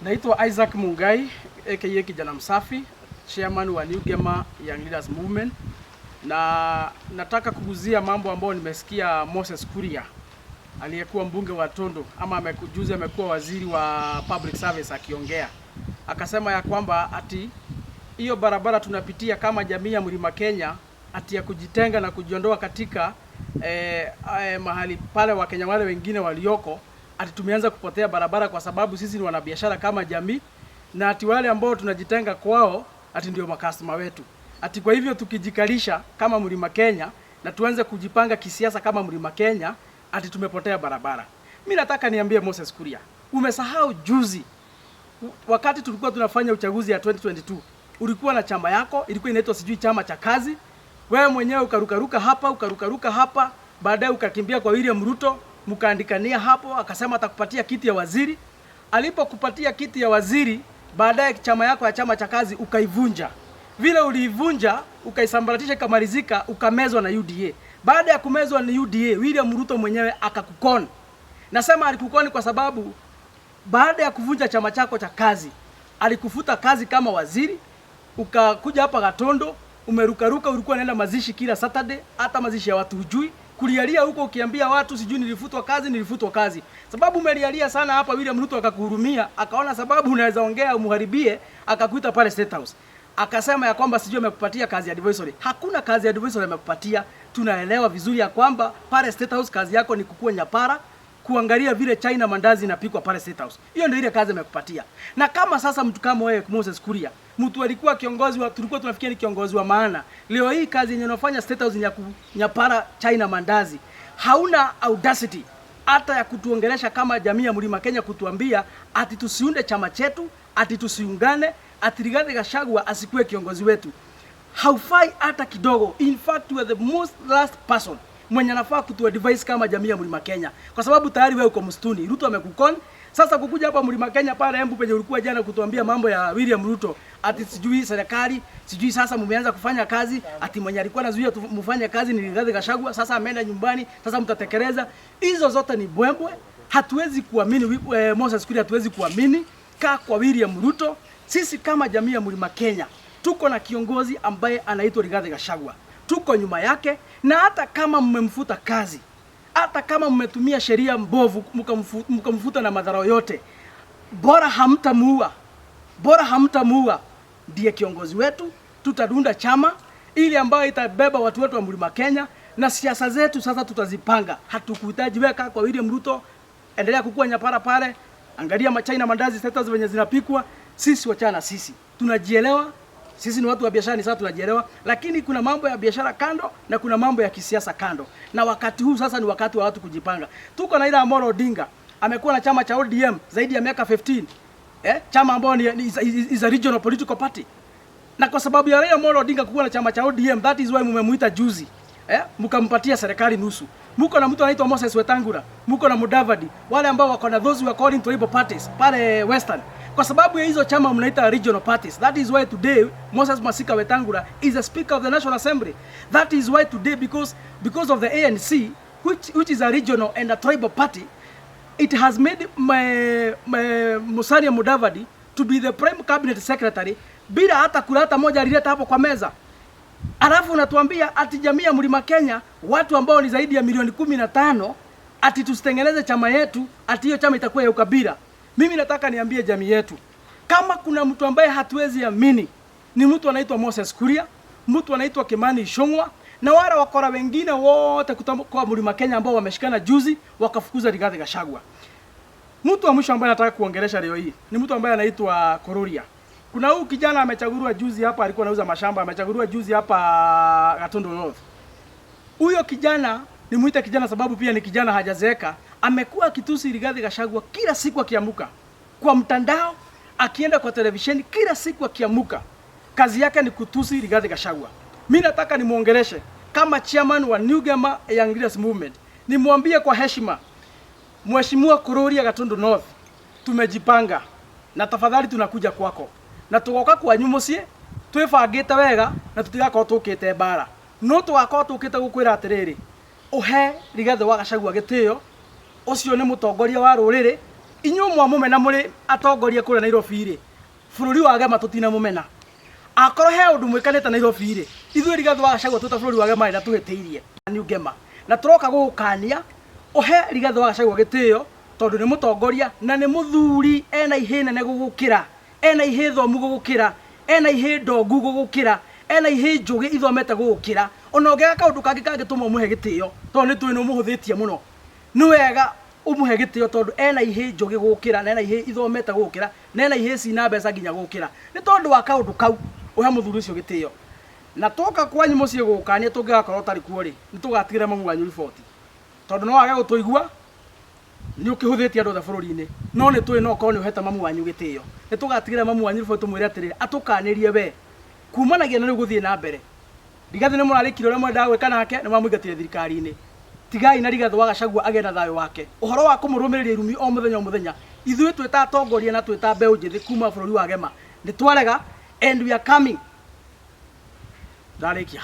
Naitwa Isaac Mungai aka Kijana Msafi, chairman wa New Gema Young Leaders Movement, na nataka kuguzia mambo ambayo nimesikia Moses Kuria aliyekuwa mbunge wa Tondo ama juzi amekuwa waziri wa public service akiongea, akasema ya kwamba ati hiyo barabara tunapitia kama jamii ya Mlima Kenya ati ya kujitenga na kujiondoa katika mahali pale Wakenya wale wengine walioko, ati tumeanza kupotea barabara kwa sababu sisi ni wanabiashara kama jamii, na ati wale ambao tunajitenga kwao ati ndio makastoma wetu. Ati kwa hivyo tukijikalisha kama Mlima Kenya na tuanze kujipanga kisiasa kama Mlima Kenya, ati tumepotea barabara. Mi nataka niambie Moses Kuria, umesahau juzi wakati tulikuwa tunafanya uchaguzi ya 2022 ulikuwa na chama yako ilikuwa inaitwa sijui chama cha kazi. Wewe mwenyewe ukarukaruka hapa ukarukaruka hapa, baadaye ukakimbia kwa William Ruto, mkaandikania hapo, akasema atakupatia kiti ya waziri. Alipokupatia kiti ya waziri, baadaye chama yako ya chama cha kazi ukaivunja. Vile uliivunja ukaisambaratisha, ikamalizika, ukamezwa na UDA. Baada ya kumezwa na UDA, William Ruto mwenyewe akakukon. Nasema alikukoni kwa sababu baada ya kuvunja chama chako cha kazi alikufuta kazi kama waziri, ukakuja hapa Gatondo, umerukaruka, ulikuwa unaenda mazishi kila Saturday, hata mazishi ya watu hujui, kulialia huko ukiambia watu sijui nilifutwa kazi, nilifutwa kazi. Sababu umelialia sana hapa, William Ruto akakuhurumia, akaona sababu unaweza ongea umharibie, akakuita pale State House akasema ya kwamba sijui amekupatia kazi ya advisory. Hakuna kazi ya advisory amekupatia. Tunaelewa vizuri ya kwamba pale State House kazi yako ni kukua nyapara, kuangalia vile China mandazi inapikwa pale State House. Hiyo ndio ile kazi amekupatia. Na kama sasa mtu kama wewe Moses Kuria, mtu alikuwa kiongozi wa, tulikuwa tunafikiria ni kiongozi wa maana. Leo hii kazi yenye unafanya State House ni ya kunyapara China mandazi. Hauna audacity hata ya kutuongelesha kama jamii ya Mlima Kenya, kutuambia ati tusiunde chama chetu, ati tusiungane, ati Rigathi Gachagua asikuwe kiongozi wetu. Haufai hata kidogo. In fact, you are the most last person mwenye anafaa kutu advise kama jamii ya Mlima Kenya, kwa sababu tayari wewe uko msituni. Ruto amekukon. Sasa kukuja hapa Mlima Kenya pale Embu penye ulikuwa jana kutuambia mambo ya William Ruto ati sijui serikali sijui sasa mmeanza kufanya kazi, ati mwenye alikuwa anazuia mfanye kazi ni Rigathi Gachagua, sasa ameenda nyumbani, sasa mtatekeleza. Hizo zote ni bwembwe, hatuwezi kuamini. Moses Kuria, hatuwezi kuamini. Kaa kwa William Ruto. Sisi kama jamii ya Mlima Kenya tuko na kiongozi ambaye anaitwa Rigathi Gachagua, tuko nyuma yake, na hata kama mmemfuta kazi, hata kama mmetumia sheria mbovu mkamfuta na madhara yote, bora hamtamuua, bora hamtamuua. Ndiye kiongozi wetu, tutadunda chama ili ambayo itabeba watu wetu wa Mlima Kenya, na siasa zetu sasa tutazipanga. Hatukuhitaji weka kwa William Ruto, endelea kukua nyapara pale, angalia machina mandazi sasa venye zinapikwa. Sisi wachana, sisi tunajielewa, sisi ni watu wa biashara, ni sasa tunajielewa, lakini kuna mambo ya biashara kando na kuna mambo ya kisiasa kando, na wakati huu sasa ni wakati wa watu kujipanga. Tuko na Raila Amolo Odinga, amekuwa na chama cha ODM zaidi ya miaka 15, chama ambayo ni is a regional political party, na kwa sababu ya Raila Amolo Odinga kuwa na chama cha ODM, that is why mumemuita juzi, mkampatia serikali nusu. Muko na mtu anaitwa Moses Wetangula, muko na Mudavadi, wale ambao wako na those who are calling tribal parties pale Western. Kwa sababu ya hizo chama mnaita regional parties. That is why today Moses Masika Wetangula is the speaker of the National Assembly. That is why today because of the ANC, which is a regional and a tribal party, it has made my Musalia Mudavadi to be the prime cabinet secretary bila hata kura hata moja alileta hapo kwa meza. Alafu unatuambia ati jamii ya Mlima Kenya, watu ambao ni zaidi ya milioni 15, ati tusitengeneze chama yetu, ati hiyo chama itakuwa ya ukabila. Mimi nataka niambie jamii yetu, kama kuna mtu ambaye hatuwezi amini ni mtu anaitwa Moses Kuria, mtu anaitwa Kimani Ichung'wah na wale wakora wengine wote kutoka kwa Mlima Kenya ambao wameshikana juzi wakafukuza Rigathi Gachagua. Mtu wa mwisho ambaye nataka kuongelesha leo hii ni mtu ambaye anaitwa Kororia. Kuna huyu kijana amechaguliwa juzi hapa, alikuwa anauza mashamba, amechaguliwa juzi hapa Gatundu North. Huyo kijana nimuite kijana sababu pia ni kijana hajazeeka, amekuwa akitusi Rigathi Gachagua kila siku akiamuka kwa mtandao, akienda kwa televisheni kila siku akiamuka, kazi yake ni kutusi Rigathi Gachagua. Mimi nataka nimuongeleshe kama chairman wa New Gema Young Leaders Movement, nimwambie kwa heshima, Mheshimiwa Kururia Gatundu North, tumejipanga na tafadhali tunakuja kwako na tugoka kwanyu muciĩ twĩbangĩte wega na tũtigakorwo tũkĩte mbara, no tũgakorwo tũkĩte gũkwĩra atĩrĩrĩ, ũhe Rigathĩ wa Gachagua gĩtĩo, ũcio nĩ mũtongoria wa rũrĩrĩ. Inyuĩ mwamũmena mũrĩ atongoria kũrĩa Nairobi rĩ, bũrũri wa Gema tũtinamũmena. Akorwo he ũndũ mwĩkanĩte Nairobi rĩ, ithuĩ Rigathĩ wa Gachagua twĩ ta bũrũri wa Gema rĩ, ndatũhĩtĩirie. New Gema. Na tũroka gũgũkania ũhe Rigathĩ wa Gachagua gĩtĩo tondũ nĩ mũtongoria na nĩ mũthuri ena ihĩ nene gũgũkĩra, ena ihĩ thomu gũgũkĩra, ena ihĩ ndongu gũgũkĩra, ena ihĩ njũgĩ ithomete gũgũkĩra. Ona ũngĩaga kaũndũ kangĩ kangĩtũma ũmũhe gĩtĩo tondũ nĩ tũĩ nĩ ũmũhũthĩtie mũno. Nĩ wega ũmũhe gĩtĩo tondũ ena ihĩ njũgĩ gũgũkĩra na ena ihĩ ithomete gũgũkĩra na ena ihĩ cina mbeca nginya gũgũkĩra. Nĩ tondũ wa kaũndũ kau ũhe mũthuri ũcio gĩtĩo. Na twoka kwanyu mũciĩ gũgũkania tũngĩgakorwo ũtarĩ kuo rĩ, nĩ tũgatigĩra mamu wanyu riboti. Tondũ no wage gũtũigua, nĩ ũkĩhũthĩtie andũ othe bũrũri-inĩ. No nĩ tũĩ no ũkorwo nĩ ũhete mamu wanyu gĩtĩo. Nĩ tũgatigĩra mamu wanyu riboti tũmwĩre atĩrĩrĩ, atũkanĩrie we. Kumanagia na rĩu gũthiĩ na mbere. Rigathĩ nĩ mũrarĩkire ũrĩa mwendaga gwĩka nake, nĩ mwamũingatire thirikari-inĩ. Tigai na Rigathĩ wa Gachagua agĩe na thayũ wake. Ũhoro wa kũmũrũmĩrĩria irumi o mũthenya o mũthenya, ithuĩ twĩ ta atongoria na twĩ ta mbeũ njĩthĩ kuma bũrũri wa Gema, nĩ twarega and we are coming. Ndarĩkia.